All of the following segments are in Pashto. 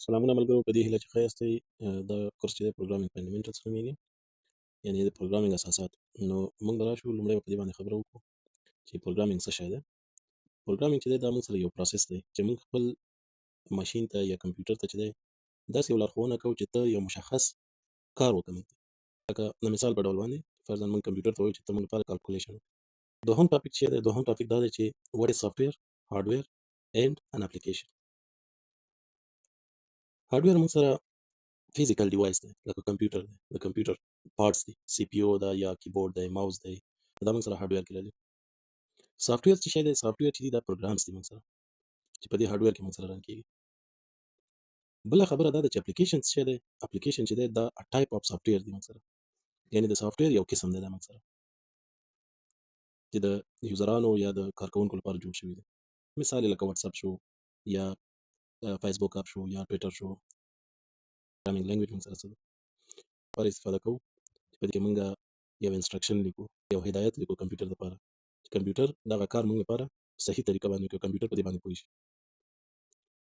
سلامونه ملګرو، په دې هیله چې ښه یاستئ. دا کورس چې دی programming fundamentals نومېږي، یعنې د programming اساسات. نو موږ به راشو، لومړی به په دې باندې خبره وکړو چې programming څه شی دی. programming چې دی دا موږ سره یو process دی چې موږ خپل ماشین ته یا کمپیوټر ته چې دی داسې یو لارښوونه کوو چې ته یو مشخص کار وکړه. لکه د مثال په ډول باندې فرضاً موږ کمپیوټر ته وایو چې ته موږ لپاره calculation وکړه. دوهم topic چې دی، دوهم topic دا دی چې what is software, hardware and an application. Hardware موږ سره physical device دی، لکه کمپیوټر دی، د کمپیوټر parts دي، CPU ده یا کیبورډ دی، ماوس دی، دا موږ سره hardware کې راځي. software څه شی دی؟ software چې دی دا programs دي موږ سره چې په دې hardware کې موږ سره run کیږي. بله خبره دا ده چې اپلیکیشن څه شی دی؟ اپلیکیشن چې دی دا type of software دی موږ سره، یعنې د software یو قسم دی دا موږ سره چې د user انو یا د کارکوونکو لپاره جوړ شوی دی. مثال یې لکه واتساپ شو یا فیسبوک app شو یا ټویټر شو. programming language موږ سره څه ده لپاره استفاده کوو چې په دې کې موږ یو instruction لیکو، یو هدایت لیکو کمپیوټر لپاره چې کمپیوټر دغه کار موږ لپاره صحیح طریقه باندې وکړي، کمپیوټر په دې باندې پوه شي.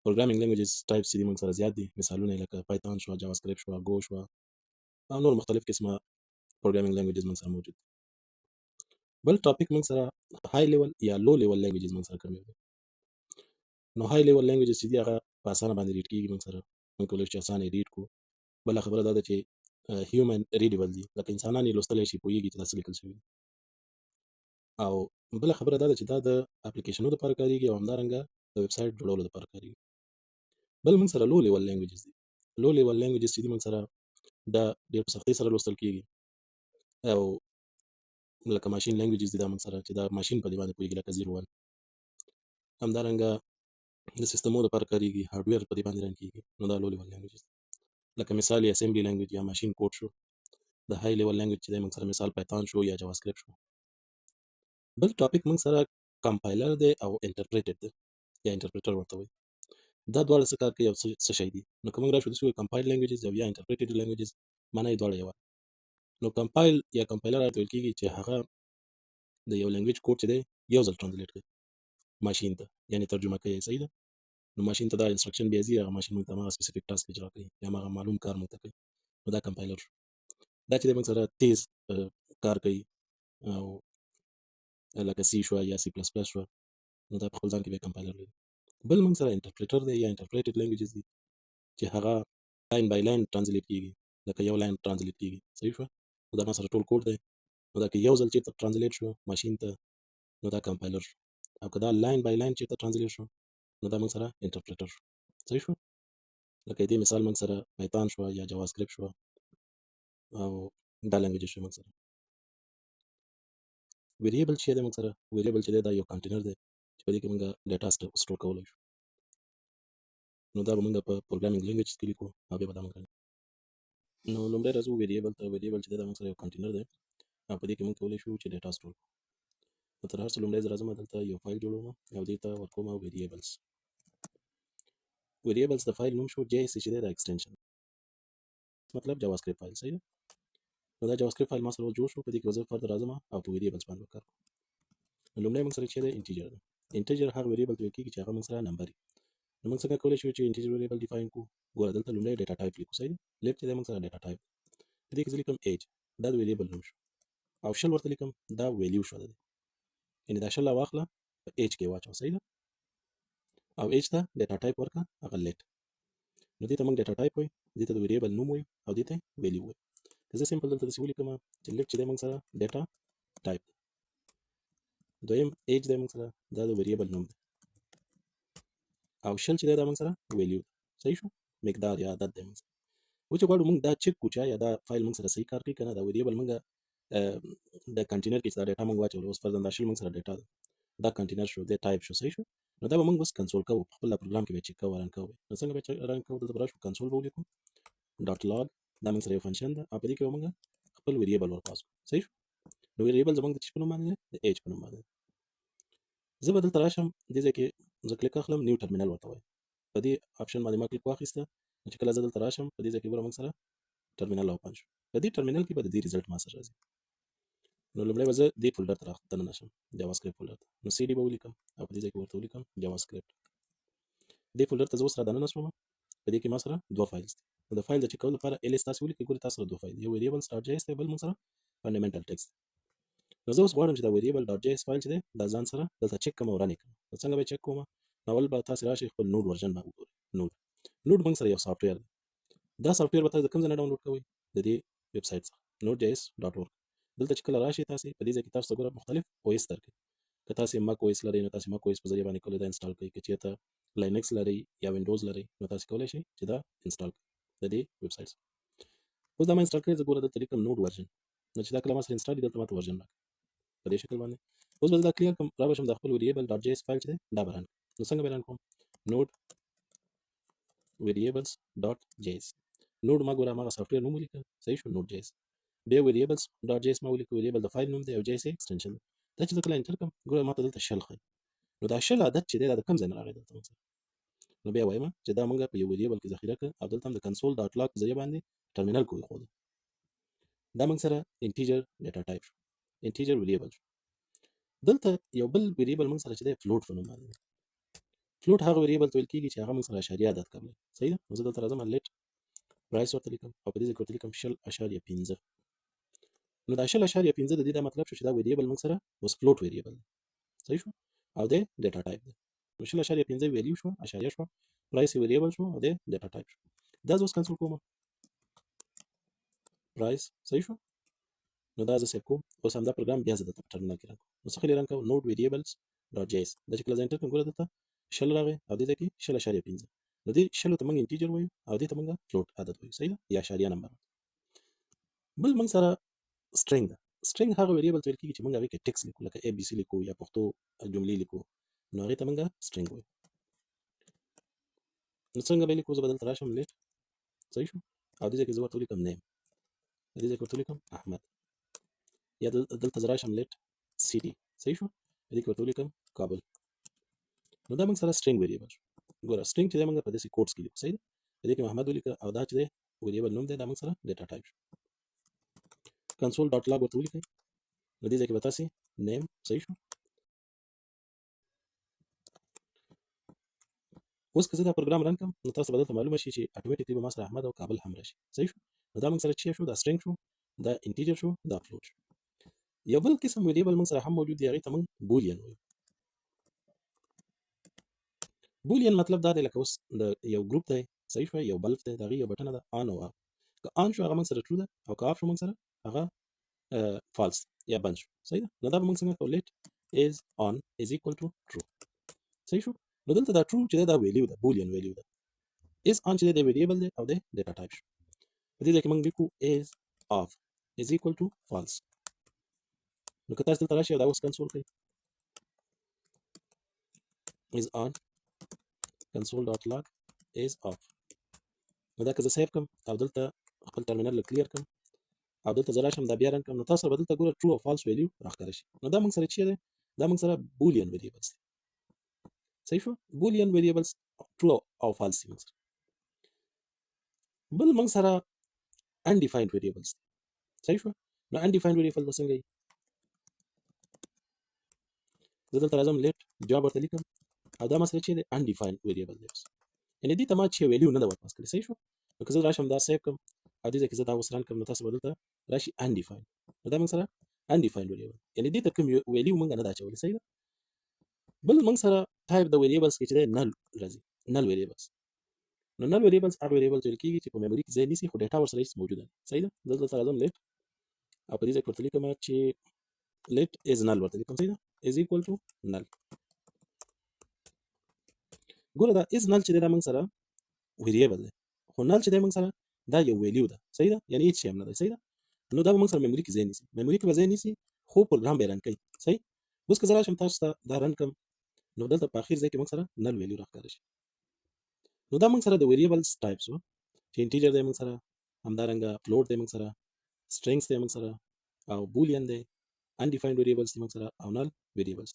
programming languages types چې دي موږ سره زیات دي، مثالونه یې لکه پایتون شو، جاوا سکریپټ شو، Go شو او نور مختلف قسمه programming languages موږ سره موجود دي. بل topic موږ سره high level یا low level languages موږ سره کوم دي. نو high level languages چې دي هغه په اسانه باندې read کیږي موږ سره، موږ کولی شو چې اسانه یې read کړو. بله خبره دا ده چې human readable دي، لکه انسانان یې لوستلی شي، پوهېږي چې دا څه لیکل شوي دي. او بله خبره دا ده چې دا د اپلیکیشنونو لپاره کارېږي او همدارنګه د ویب سایټ جوړولو لپاره کارېږي. بل موږ سره low level languages دي. low level languages چې دي موږ سره دا ډېر په سختۍ سره لوستل کېږي او لکه machine languages دي دا موږ سره چې دا ماشین په دې باندې پوهېږي، لکه 0 1. همدارنګه د سیستمونو لپاره کارېږي، hardware په دې باندې run کېږي. نو دا low level languages دي، لکه مثال یې assembly language یا machine code شو. د high level language چې دی موږ سره مثال پایتون شو یا جاوا سکریپټ شو. بل topic موږ سره compiler دی او interpreted دی یا interpreter ورته وایي. دا دواړه څه کار کوي او څه شی دي؟ نو که موږ راشو داسې وایو compile languages او یا interpreted languages، معنی یې دواړه یوه. نو compile یا compiler هغه ته ویل کېږي چې هغه د یو language code چې دی یو ځل translate کوي ماشین ته، یعنې ترجمه کوي، صحیح ده. نو ماشین ته دا instruction بیا ځي، هغه ماشین موږ ته هماغه specific task اجرا کوي یا هماغه معلوم کار موږ ته کوي. نو دا compiler شو. دا چې دی موږ سره تیز کار کوي او لکه C شو یا C++ شو، نو دا په خپل ځان کې بیا compiler لري. بل موږ سره interpreter دی یا interpreted languages دي چې هغه line by line translate کیږي، لکه یو line translate کیږي، صحیح شو. نو دا ما سره ټول کوډ دی، نو دا که یو ځل چېرته translate شو ماشین ته نو دا compiler شو، او که دا line by line چېرته translate شو نو دا موږ سره interpreter شو، صحیح شو. لکه دې مثال موږ سره پایتون شو یا جاوا سکریپټ شو او دا language شو. موږ سره variable چې دی، موږ سره variable چې دی دا یو کانټینر دی چې په دې کې موږ data store کولی شو. نو دا به موږ په programming language کې لیکو او بیا به دا موږ. نو لومړی راځو variable ته. variable چې دی دا موږ سره یو کانټینر دی او په دې کې موږ کولی شو چې data store کړو. نو تر هر څه لومړی زه راځم، دلته یو فایل جوړوم او دې ته ورکوم variables. variables د فایل نوم شو، JS چې دی دا extension، مطلب جاوا سکریپټ فایل، صحیح ده. نو دا جاوا سکریپټ فایل ما سره اوس جوړ شو. په دې کې زه فرد راځم او په variables باندې کار کوم. نو لومړی موږ سره چې دی integer دی. integer هغه variable ته ویل کېږي چې هغه موږ سره number وي. نو موږ څنګه کولی شو چې integer variable define کړو؟ ګوره، دلته لومړی data type لیکو، صحیح ده. let چې دی موږ سره data type، په دې کې زه لیکم age، دا د variable نوم شو، او 20 ورته لیکم، دا value شو ده، یعنې دا 20 واخله په age کې واچوه، صحیح ده. او age ته data type ورکړه هغه let. نو دې ته موږ data type وایو، دې ته د variable نوم وایو او دې ته value وایو. که زه simple دلته داسې ولیکم چې let چې دی موږ سره data type، دویم age دی موږ سره دا د variable نوم دی، او 20 چې دی دا موږ سره value، صحیح شو، مقدار یا عدد دی موږ سره. و چې غواړو موږ دا چک کړو چې یا دا فایل موږ سره صحیح کار کوي که نه، دا variable موږ د کانټینر کې چې دا data موږ واچول، اوس فرضاً دا 20 موږ سره data ده، دا کانټینر شو، د ټایپ شو، صحیح شو. نو دا به موږ اوس کنسول کوو، په خپل پروګرام کې به چک کوو، run کوو. نو څنګه به run کوو؟ دلته به راشو، کنسول به ولیکو dot log، دا موږ سره یو function ده او په دې کې به موږ خپل variable ور pass کړو، صحیح شو. نو variable زموږ د څه په نوم باندې دی؟ د age په نوم باندې. زه به دلته راشم، دې ځای کې زه کلیک اخلم، new terminal ورته وایم. په دې option باندې ما کلیک واخیسته. نو چې کله زه دلته راشم، په دې ځای کې ګوره موږ سره terminal open شو. په دې terminal کې به د دې result ما سره راځي. نو لومړی به زه دې folder ته دننه شم، جاوا سکریپټ folder ته. نو سی ډي به ولیکم او په دې ځای کې ورته ولیکم جاوا سکریپټ. دې folder ته زه اوس را دننه شوم. په دې کې ما سره دوه files دي. نو د فایل د چک کولو لپاره ls تاسو ولیکئ، ګورئ تاسو سره دوه فایل، یو variables dot js دی، بل موږ سره fundamental text. نو زه اوس غواړم چې دا variable dot js فایل چې دی دا ځان سره دلته چک کړم او run یې کړم. نو څنګه به یې چک کوم؟ نو اول به تاسې راشئ خپل Node version به وګورئ. Node موږ سره یو software دی. دا software به تاسو د کوم ځای نه download کوئ؟ د دې ویب سایټ څخه، Node JS dot org. دلته چې کله راشئ تاسې په دې ځای کې تاسو ته ګوره مختلف OS درکوي. که تاسې Mac OS لرئ نو تاسې Mac OS په ذریعه باندې کولی دا install کړئ. که چېرته Linux لرئ یا Windows لرئ نو تاسې کولی شئ چې دا install کړئ د دې ویب سایټ څخه. اوس دا ما install کړی، زه ګوره دلته لیکم Node version. نو چې دا کله ما سره install، دلته ما ته version راکړي په دې شکل باندې. اوس به زه دا clear کړم، را به شم د خپل variable dot js فایل چې دی دا به run کړم. نو څنګه به run کوم؟ Node variables dot js. Node ما ګوره هماغه software نوم ولیکه، صحیح شو، Node JS. بیا variables dot js ما ولیکه، variable د فایل نوم دی او js extension دی. دا چې زه کله enter کړم، ګوره ما ته دلته 20 ښیي. نو دا 20 عدد چې دی دا د کوم ځای نه راغی دلته موږ سره؟ نو بیا وایم چې دا موږ په یو variable کې ذخیره کړ او دلته هم د console dot log په ذریعه باندې ټرمینل کې وښوده. دا موږ سره integer data type شو، integer variable شو. دلته یو بل variable موږ سره چې دی float په نوم باندې. float هغه variable ته ویل کېږي چې هغه موږ سره اشاریه عدد قبلوي، صحیح ده. نو زه دلته راځم، let price ورته لیکم او په دې ځای کې ورته لیکم 20.5. نو دا 20.5 د دې دا مطلب شو چې دا variable موږ سره اوس float variable دی، صحیح شو، او دی data type دی. نو 20.5 value شو، اشاریه شو، price variable شو او دی data type شو. دا زه اوس کنسول کوم price، صحیح شو. نو دا زه save کوم. اوس همدا پروګرام بیا زه دلته په ټرمینل کې run کوم. نو څه خیال run کوم؟ Node variables dot js. دا چې کله زه enter کړم، ګوره دلته 20 راغی او دې ځای کې 20.5. نو دې 20 ته موږ integer وایو او دې ته موږ float عدد وایو، صحیح ده، یا اشاریه نمبر. بل موږ سره string ده. string هغه variable ته ویل کېږي چې موږ هغې کې ټیکس لیکو، لکه A B C لیکو یا پښتو جملې لیکو، نو هغې ته موږ string وایو. نو څنګه به یې لیکو؟ زه به دلته راشم let، صحیح شو، او دې ځای کې زه ورته ولیکم name، دې ځای کې ورته ولیکم احمد، یا دلته زه راشم let city، صحیح شو، دې کې ورته ولیکم کابل. نو دا موږ سره string variable شو. ګوره string چې دی موږ په داسې quotes کې لیکو، صحیح ده. په دې کې محمد ولیکه او دا چې دی variable نوم دی، دا موږ سره data type شو. console dot log ورته ولیکئ. نو دې ځای کې به تاسې name، صحیح شو. اوس که زه دا پروګرام run کړم نو تاسو به دلته معلومه شي چې automatically به ما سره احمد او کابل هم راشي، صحیح شو. نو دا موږ سره چې شو، دا string شو، دا integer شو، دا float شو. یو بل قسم variable موږ سره هم موجود دی، هغې ته موږ boolean وایو. boolean مطلب دا دی لکه اوس د یو ګروپ دی، صحیح شو، یو bulb دی، د هغې یو بټنه ده on او off. که on شو هغه موږ سره true ده او که off شو موږ سره هغه false یا بند شو، صحیح ده. نو دا به موږ څنګه کوو؟ let is on is equal to true، صحیح شو. نو دلته دا true چې ده دا value ده، boolean value ده. is on چې ده د variable دی او د data type شو. په دې ځای کې موږ لیکو is off is equal to false. نو که تاسو دلته راشئ او دا اوس کنسول کړئ is on console dot log is off. نو دا که زه save کړم او دلته خپل ټرمینل له clear کړم او دلته زه راشم دا بیا run کړم، نو تاسو به دلته ګوره true او false value راښکاره شي. نو دا موږ سره چی دی؟ دا موږ سره boolean variables دي، صحیح شو. boolean variables true او false دي موږ سره. بل موږ سره undefined variables دي، صحیح شو. نو undefined variable به څنګه وي؟ زه دلته راځم let job ورته لیکم او دا ما سره چې دی undefined variable دی اوس، یعنې دې ته ما چې value نه ده ورپاس کړې، صحیح شو. نو که زه راشم دا save کړم او دې ځای کې زه دا اوس run کړم، نو تاسو به دلته راشي undefined. نو دا موږ سره undefined variable، یعنې دې ته کوم value موږ نه ده اچولې، صحیح ده. بل موږ سره type د variables کې چې دی null راځي، null variables. نو null variables هغه variables ویل کېږي چې په memory کې ځای نیسي خو data ورسره هېڅ موجوده نه، صحیح ده. زه دلته راځم let او په دې ځای کې ورته لیکم چې let is null ورته لیکم، صحیح ده، is equal to null. ګوره دا is null چې دی دا موږ سره variable دی، خو null چې دی موږ سره دا یو value ده، صحیح ده، یعنې هېڅ شی هم نه دی، صحیح ده. نو دا به موږ سره memory کې ځای نیسي، memory کې به ځای نیسي خو پروګرام به یې run کوي، صحیح. اوس که زه راشم تاسو ته دا run کړم، نو دلته په اخر ځای کې موږ سره null value راښکاره شي. نو دا موږ سره د variables types وو چې integer دی موږ سره، همدارنګه float دی موږ سره، strings دی موږ سره، او boolean دی، undefined variables دی موږ سره، او null variables.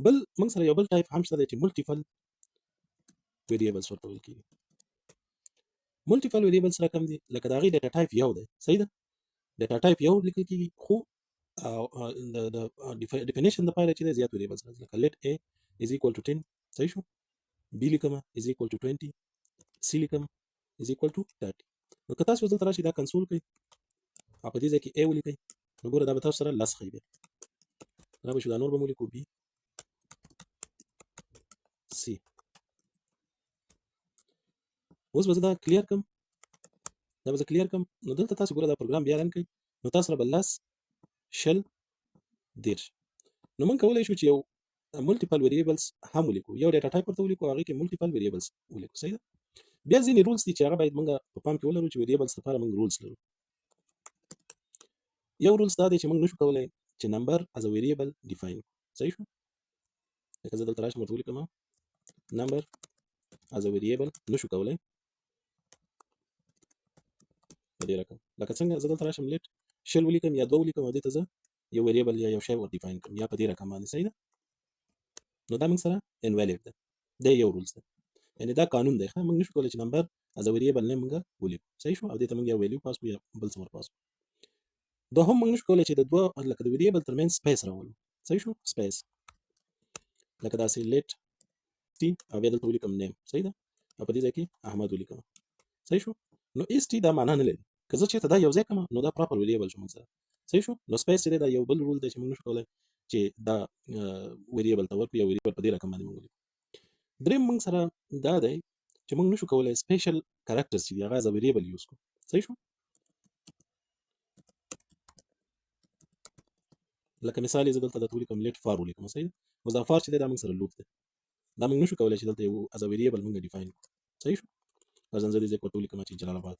بل موږ سره یو بل type هم شته دی چې multiple variables ورته ویل کېږي. multiple variables رقم دي، لکه د هغې data type یو دی، صحیح ده. data type یو لیکل کېږي خو د definition دپاره چې دی زیات variables راځي، لکه let a is equal to 10، صحیح شو، b لیکم is equal to 20، C لیکم is equal to 30. نو که تاسو دلته راشئ دا کنسول کړئ او په دې ځای کې A ولیکئ، نو ګوره دا به تاسو سره لس ښیي. بیا را به شو، دا نور به مو ولیکو B C. اوس به زه دا clear کړم، دا به زه clear کړم. نو دلته تاسو ګوره دا پروګرام بیا run کړئ، نو تاسو سره به لس، 20، 30. نو موږ کولی شو چې یو multiple variables هم ولیکو، یو data type ورته ولیکو، هغې کې multiple variables ولیکو. صحیح ده. بیا ځینې rules دي چې هغه باید موږ په پام کې ولرو چې variables لپاره موږ rules لرو. یو rules دا دی چې موږ نشو کولی چې number as a variable define کړو. صحیح شو. لکه زه دلته راشم ورته ولیکم number as a variable نشو کولی په دې رقم. لکه څنګه زه دلته راشم let 20 ولیکم یا دوه ولیکم او دې ته زه یو variable یا یو شی ور define کړم یا په دې رقم باندې. صحیح ده. نو دا موږ سره invalid ده، دا یو rules ده، یعنې دا قانون دی. ښه، موږ نشو کولی چې number as a variable name موږ ولیکو. صحیح شو. او دې ته موږ یو value pass کړو یا بل څه ور pass کړو. دوهم موږ نشو کولی چې د دوه لکه د variable ترمنځ space راولو. صحیح شو. space لکه داسې let T او بیا دلته ولیکم name. صحیح ده. او په دې ځای کې احمد ولیکم. صحیح شو. نو S T دا معنا نه لري، که زه چېرته دا یو ځای کړم نو دا proper variable شو موږ سره. صحیح شو. نو space چې دی دا یو بل rule دی چې موږ نشو کولی چې دا variable ته ورکړو یا variable په دې رقم باندې موږ ولیکو. دریم موږ سره دا دی چې موږ نشو کولی special characters چې دي هغه as a variable use کړو. صحیح شو. لکه مثال یې زه دلته درته ولیکم let for ولیکم. صحیح ده. اوس دا for چې دی دا موږ سره loop دی، دا موږ نشو کولی چې دلته یو as a variable موږ define کړو. صحیح شو. فرضاً زه دې ځای کې ورته ولیکم چې جلال آباد،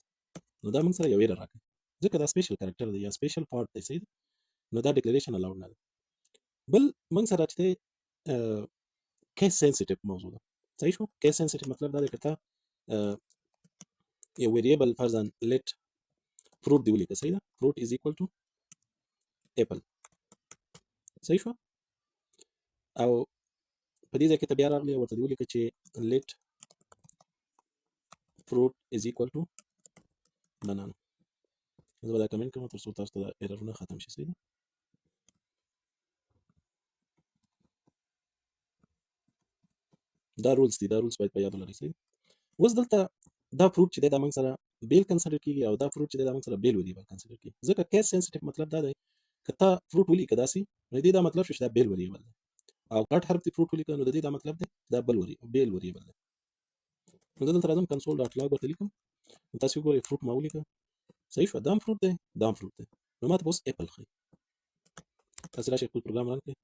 نو دا موږ سره یو error راکړي ځکه دا special character دی یا special part دی. صحیح ده. نو دا declaration allowed نه ده. بل موږ سره چې دی case sensitive موضوع ده. صحیح شو. case sensitive مطلب دا دی که ته یو variable فرضاً let fruit دی ولیکه. صحیح ده. fruit is equal to apple. صحیح شو. او په دې ځای کې ته بیا راغلی ورته دې ولیکه چې let fruit is equal to banana. زه به دا کمنټ کوم تر څو تاسو ته دا error ونه ختم شي. صحیح ده. دا rules دي، دا rules باید په یاد ولرئ. صحیح. اوس دلته دا fruit چې دی دا موږ سره بیل consider کیږي او دا fruit چې دی دا موږ سره بیل variable consider کیږي، ځکه case sensitive مطلب دا دی که تا fruit ولیکه داسې نو دې دا مطلب شو چې دا بیل variable دی، او غټ حرف دې fruit ولیکه نو د دې دا مطلب دی چې دا بل بیل variable دی. نو زه دلته راځم console dot log ورته لیکم، نو تاسو وګورئ fruit ما ولیکه. صحیح شو. دا هم fruit دی، دا هم fruit دی، نو ما ته به اوس apple ښیي. تاسو راشئ خپل پروګرام run کړئ،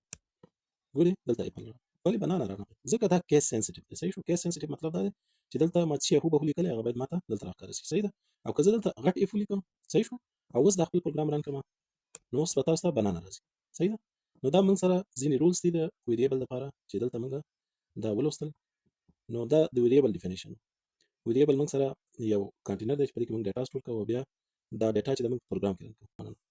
ګورئ دلته apple راغی، ولې banana رانغی؟ ځکه دا case sensitive دی. صحیح شو. case sensitive مطلب دا دی چې دلته ما څه هو به لیکلی هغه باید ما ته دلته راښکاره شي. صحیح ده. او که زه دلته غټ F ولیکم، صحیح شو، او اوس دا خپل پروګرام run کړم نو اوس به تاسو ته banana راځي. صحیح ده. نو دا موږ سره ځینې rules دي د variable دپاره چې دلته موږ دا ولوستل. نو دا د variable definition. variable موږ سره یو کانټینر دی چې په دې کې موږ data store کوو او بیا دا data چې د موږ پروګرام کې run کوو.